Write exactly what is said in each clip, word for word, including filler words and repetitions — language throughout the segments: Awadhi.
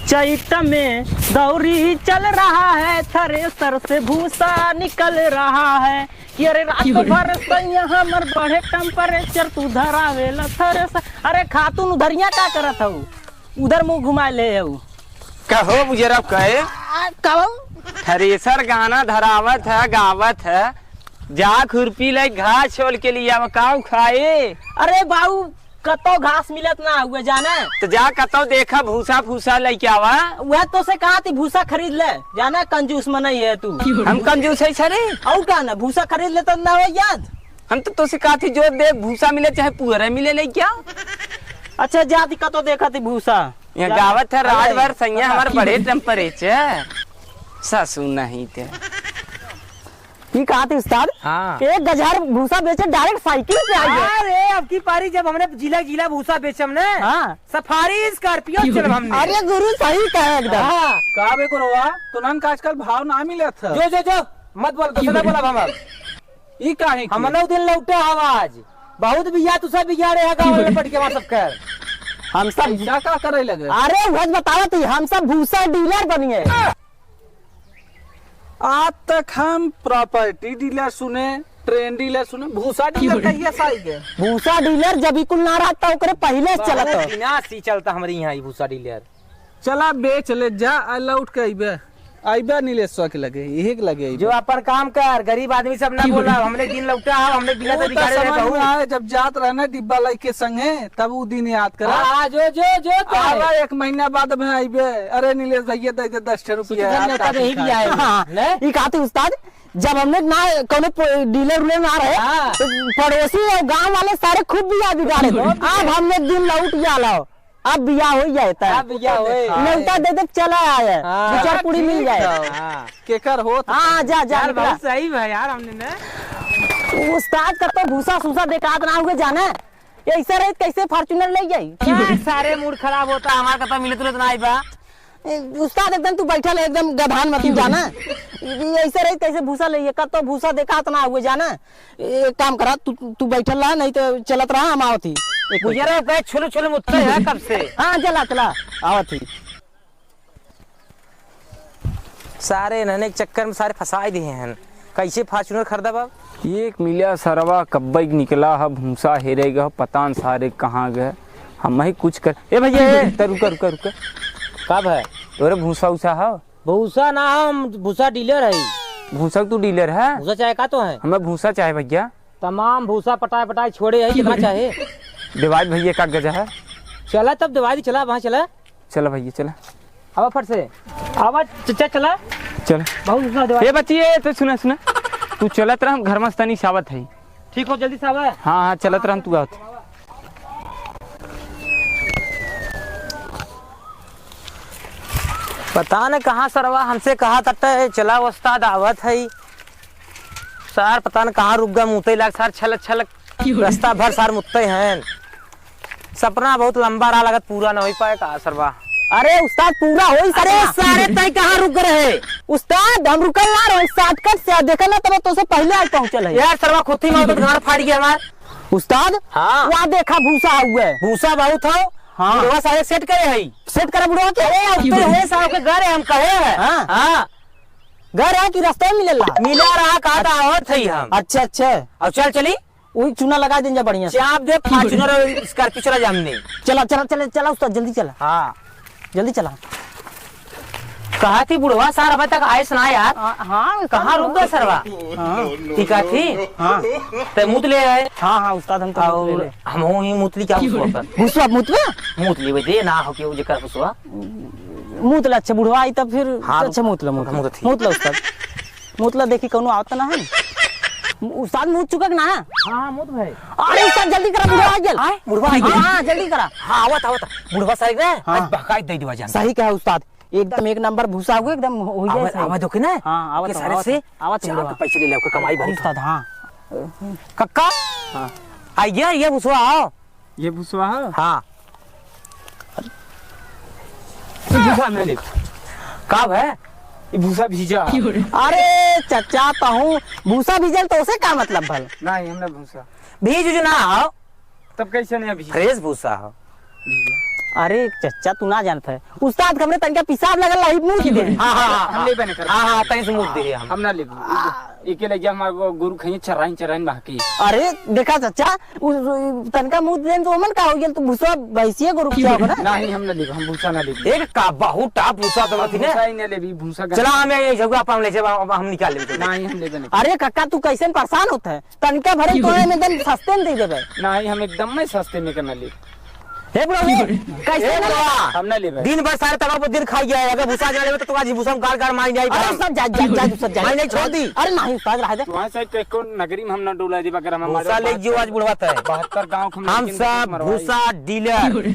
चैत में दौरी चल रहा है, थ्रेसर से भूसा निकल रहा है। कि अरे रात भर सैया हमर बढ़े temperature, तू धरावेला थ्रेसर। अरे खातून उधरिया का करत हऊ? उधर मुंह घुमाए ले हऊ। कहो बुजरब कहे? आ, कहो। थ्रेसर गाना धरावत है, गावत है, जा खुरपी ले घास छोल के लिए आवा, काऊ खाए? अरे बाऊ, कतौ घास मिलत ना हुए जाने। तो जा कतौ देखा भूसा फूसा लेके आवा। वह तो से कहा थी भूसा खरीद ले, जाने कंजूस मनई है तू। हम कंजूस है सरे? और का ना, भूसा खरीद लेता ना हो याद। हम तो तोसे कहा थी जो देख भूसा मिले चाहे पुअरे मिले लेके आ। अच्छा जा थी कतौ देखा थी भूसा। यहाँ जाने। गावत है रात अरे। भर सैया हमारे बड़े temperature। सासू नहीं ते। ई कहा थी उस्ताद? हाँ। एक गजहर भूसा बेचे direct साइकिल पे आई है। अरे, अब की पारी जब हमने जिला जिला भूसा बेचम ने, हाँ। सफारी Scorpio चलब हमने। अरे गुरु, सही कहे एकदम। हाँ। का बे गुरुआ, तो नन का आजकल भाव ना मिलत है। जो, जो, जो, मत बोल, दूसरा बोला हम। ई काहे की? हम नौ दिन लौटे हव आज। बहुत बिया तू सब बिगाड़े है गाँव में पट के वहाँ सब कर। हम सब ऐसा का करे लगे? अरे, वह बतावत ही, हम सब भूसा dealer बनिए। आज तक हम property dealer सुने, train dealer सुने, भूसा dealer कहिया से आई गए? भूसा dealer जब ई कुल ना रहता, ओकरे पहिले से चलत बहुत हो। बिना सी चलता हमरे यहाँ ई भूसा dealer। चला बेच ले जा, आ लौट के अइबे, अइबे नीलेश्वर के लगे, इहे के लगे अइबे। जो अपन काम कर, गरीब आदमी सब ना बोला, हमने दिन लौटा हो, हमने बिना ऊ तो तो बिगाड़े रहे समझ में बहू। आए, जब जात रहे ना डिब्बा लइके संगे, तब ऊ दिन याद करा। हाँ, हाँ, जो, जो, जो, जो। आवा, एक महीना बाद में अइबे। अरे नीलेश भैया, दे दे दस ठे रुपया, धन्यवाद, आप यही भी आए। हाँ, ने? ई कहती उस्ताद, जब हमने ना कोनो प-, dealer उलर ना रहे, हाँ। तो पड़ोसी और गांव वाले सारे खूब बिया बिगाड़े थे। खूब बिया। अब हमने दिन लौट गया लाओ, अब बिया हो जाए त। अब बिया होए। न्योता दे दे, चला आए, हाँ। दो चार पूड़ी मिल जाए। हाँ। केकर होत? हाँ, हाँ, जा, जा, यार, निकला। बहुत सही है यार, हमने ना। उस्ताद का तो भूसा सूसा देखात ना हुए जाने। ऐसा रहित कैसे Fortuner ले जाई? हाँ, सारे mood खराब होता, हमार कतौ मिलत उलत ना आई बा। ए, उस्ताद एकदम तू बैठल है, एकदम गधान मत जाना। ये ऐसे रहित कैसे भूसा ले, कतौ भूसा देखात ना हुए जाना। एक काम करा, तू, तू बैठल रहा, नहीं तो चलत रहा, हम आवत ही। एक बुझे रहो, कहे छुलू छुलू मुत्ते है कब से। हाँ, चला, चला, आवत ही। सारे इन्हने के चक्कर में सारे फंसाए दिए हैं। कैसे Fortuner खरीदब अब? एक मिलिया सरवा कब्बई के निकला ह, भूसा हेरे गए, पता न सारे कहाँ गए। हम ही कुछ कर, ए भैया, ए, त रुका, रुका, रुका। का भाई? तोरे भूसा उसा ह? भूसा ना, हम भूसा dealer है। भूसा तू dealer है? भूसा चाहे का तो है? हमें भूसा चाहे भैया। तमाम भूसा पटाए पटाए छोड़े है, कितना चाहे? देवाज भैया का गजा है? चला तब देवाज, चला, वहाँ चला। चला भैया, चला। आवा फट से। आवा चचा, चला। चल। बहुत सुना देवा। ए बच्ची, ए, तो सुना, सुना। तू चलत रह, हम घर में तनी सावत है। ठीक हो, जल्दी से आवा। हाँ, हाँ, चलत रह, हम तू आवत। पता न कहाँ सरवा हमसे कहा तटे, चला उस्ताद आवत है। सार पता न कहाँ रुक गए, मुतई लाग सार छलक छलक। रास्ता भर सार मुतई हैं। सपना बहुत लंबा रहा, लगत पूरा न होइ पाए का सरवा। अरे उस्ताद, पूरा होई अरे सपना। सारे तय कहाँ रुक रहे? उस्ताद, हम रुकल ना रहे, shortcut से देखा ना, तब तोसे पहले आज पहुँचल है। यार सरवा खुद ही मौत गाड़ फाड़ गया हमार। उस्ताद, हाँ। वहाँ देखा भूसा हुआ है। भूसा बहुत हो। हाँ। बुढ़वा साहब set करे है। Set करा बुढ़वा के। अरे उत्तर हुए साहब के घर है, हम कहे हैं। हाँ। हाँ। घर है कि रास्ते में मिलेला? मिला रहा, कहा था और थे हम। अच्छा, अच्छा। अब चल चली। वही चूना लगा देंगे बढ़िया से। चाप दे, Fortuner और Scorpio चला जा हमने। चला, चला, चला, चला उस्ताद, जल्दी चला। हाँ। जल्दी चला। कहा थी बुढ़वा सार अबे तक आइस ना यार? हाँ, हाँ, कहाँ रुक गए सरवा? हाँ। ठीक है थी? हाँ। ते मुँह ले आए। हाँ, हाँ, उस्ताद, हम तो मुँह ले और आए। हम ही मुतली क्या भुसवा कर? भुसवा मुतवा? मुतली भाई, दे ना हो के जेकर भुसवा। मुतला, अच्छा, बुढ़वा आई तब फिर हाँ, अच्छा, मुतला, मुतला। मुतला थी। मुतला उस्ताद। मुतला देखी कौनो आवत ना है। उस्ताद मुत चुका कि ना है? हाँ, हाँ, मुत भाई। अरे उस्ताद जल्दी करा, बुढ़वा आ गेल। आए, बुढ़वा आ गेल। हाँ, हाँ, जल्दी करा। हाँ, आवत, आवत। बुढ़वा साहब रे, हाँ। आज बहकाई दे दिवा जान। सही कहा उस्ताद, एकदम एक नंबर भूसा हुए, एकदम हो, हो जाए आवा, सही। आवा देखो ना। हाँ, आवत, के सारे आवत, से आवत चार बुढ़वा। के पैसे ले ले, ओकर कमाई बहुत। उस्ताद, हाँ। कक्का? हाँ। आ गया, ये भूसवा, आओ। ये भूसवा है? हाँ। ये भूसा नहीं ले। का है? ये भूसा भीजा। अरे चचा, तहूँ भूसा भीजल तो उसे का मतलब भल? नहीं, हमने भूसा। भीज उज ना हो। तब कैसे नहीं भीज? Fresh भूसा हो। भीजा। अरे चच्चा, तू ना जानत है, उस्ताद के हमरे तनका पिसाब लगल रही, मूत दे। हाँ, हाँ, हाँ, हम लेबे नहीं करब। हाँ, हाँ, तनी से मूत दे हम। हम ना लेबे। एके ले जा, हमार गो-, गोरू खइए चराइन, चराइन बहकी। अरे देखा चच्चा, उ, उ, तनका मूत देन तो ओमन का हो गेल, तू भूसा भैंसिए गोरू खियाओ ना। नहीं, हम ना लेबे, हम भूसा ना लेबे। एक का बहुत टाप भूसा तो हम रहती ने। भूसा ही ना लेबी, भूसा का चला, हमें ये झगड़ा अपन ले जाबा, अब हम निकाल लेबे। नहीं, हम लेबे नहीं। अरे कक्का, तू कैसे परेशान होत है? तनका भरे तोरे में एकदम सस्ते में दे देबे। नहीं, हम एकदम नहीं सस्ते में के ना लेबे। हे बुढ़ऊ, कैसे ए ना बुढ़वा, हम ना लेबे। दिन भर सारे तवा पर दिन खाई गया है। अगर भूसा ना लेबे तो तू आज भूसा में गाड़ गाड़ मारी जाई अरे भाई। सब जा, जा, जा, तू सब जा। मारी नहीं छोड़ दी। अरे नहीं, उस्ताद, रह दे। वहाँ से के कौन नगरी में हम ना डोला देबा, अगर हम भूसा हमारे ले बात जियो आज बुढ़वा तय। बहत्तर गाँव के हम हम लेकिन सब मरवाई। भूसा डीलर।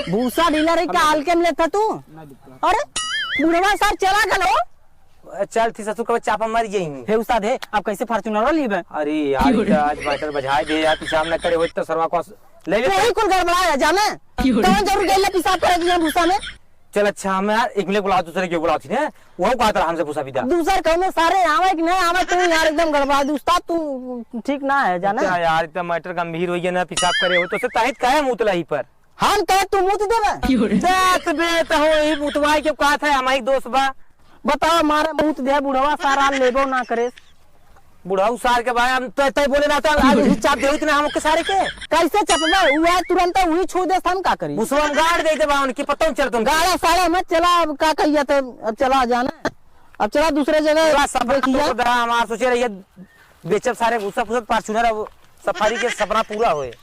भूसा डीलर है का, हल्के में लेता तू? ना लेबे। अरे बुढ़वा सार चला गलो। चल थी ससुर के चापा मारी जाई। हे उस्ताद, हे, अब कैसे Fortuner लेबे? अरे यार, ई तो आज मैटर बजाए दे यार, पिसाब न करे होत तो सरवा को ले ले। यही कुल गड़बड़ा है जाने। कौन जरूर गइले पिसाब करे के यहाँ भूसा में? चल अच्छा, हम यार एक मिनट बुलाओ, दूसरे के बुलाओ थी ना, वो कहत रहा हमसे भूसा भी दा। दूसर कौनो सारे आवे कि नहीं आवे, तू यार एकदम गड़बड़ा दे उस्ताद, तू ठीक ना है जाने। क्या यार, इतना मैटर गंभीर हो गया ना, पिसाब करे हो तो से ताहित काहे मुतला ही पर। हम कहे तू मूत देबे? क्यों रे? देत बे त हो ही मुतवाई के कहत है, हम ही दोस्त बा। बताओ, मारे मूत दे बुढ़वा सारा लेबो ना करे। बुढ़ऊ सार के भाई, हम तो तय बोले ना तो आज ही चाप देहित ना हम ओके सारे के। कैसे चपबे? उ आए तुरंत उही छू देस, हम का करी? भूसवा में गाड़ दे देबा उनकी, पता नहीं चलत उनकी। गाड़ा साड़ा मत चला, अब का कहिया तो, अब चला जाना। अब चला दूसरे जगह पूरा सफर देखिया। तो दा, हमार सोचे रहिए बेचब सारे भूसा फूसा Fortuner, अब सफारी के सपना पूरा होए।